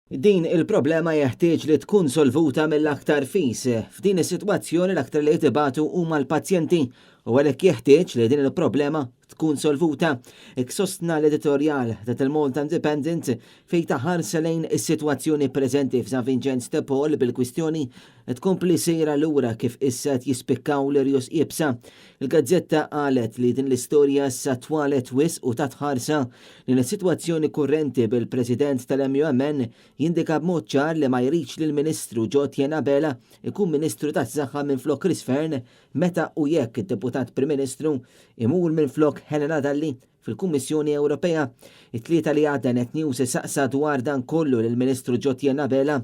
Din il-problema jeħtieġ li tkun solvuta mill-aktar fis. F'din is-sitwazzjoni l-aktar li jtibatu huma l-pazjenti u għalhekk jeħtieġ li din il-problema tkun solvuta. Hekk sostna l-editorjal ta' tal-Malta Independent fejn ta ħarsa lejn is-sitwazzjoni preżenti f'San Vinċenz de Paul bil-kwistjoni tkompli sejra lura kif issa qed jispikkaw l-irjus iebsa. Il-gazzetta qalet li din l-istorja issa twalet wisq u tat ħarsa lejn is-sitwazzjoni kurrenti bil-President tal-MUMN jindika b'mod ċar li ma jridx li l-Ministru Jo Etienne Abela jkun Ministru tas-Saħħa minflok Chris Fearne meta u jekk id-Deputat Prim Ministru imur minflok Helena Dalli fil-Kummissjoni Ewropea. It-Tlieta li għadda Net News saqsa dwar dan kollu lill-Ministru Jo Etienne Abela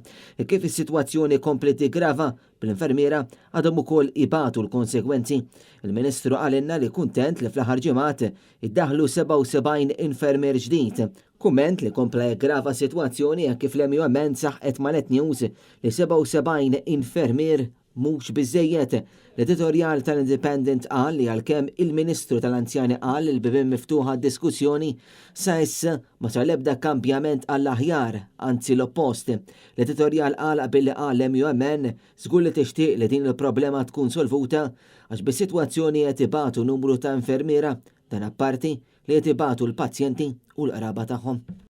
kif is-sitwazzjoni kompliet tiggrava bl-infermiera għadhom ukoll ibatu l-konsegwenzi. Il-Ministru qalilna li kuntent li fl-aħħar ġimgħat iddaħħlu 77 infermier ġdid. Kumment li kompla jaggrava s-sitwazzjoni hekk kif l-MUMN saħqet ma' Net News li 77 infermier Mhux biżżejjed. L-editorjal tal-Independent qal li għalkemm il-Ministru tal-Anzjani qal li l-bibien miftuħa għad-diskussjoni, sa issa ma sar l-ebda kambjament għall-aħjar, anzi l-oppost. L-editorjal għalaq billi qal l-MUMN żgur li tixtieq li din il-problema tkun solvuta għax bis-sitwazzjoni qed ibatu numru ta' infermiera, dan apparti li qed ibatu l-pazjenti u l-qraba tagħhom.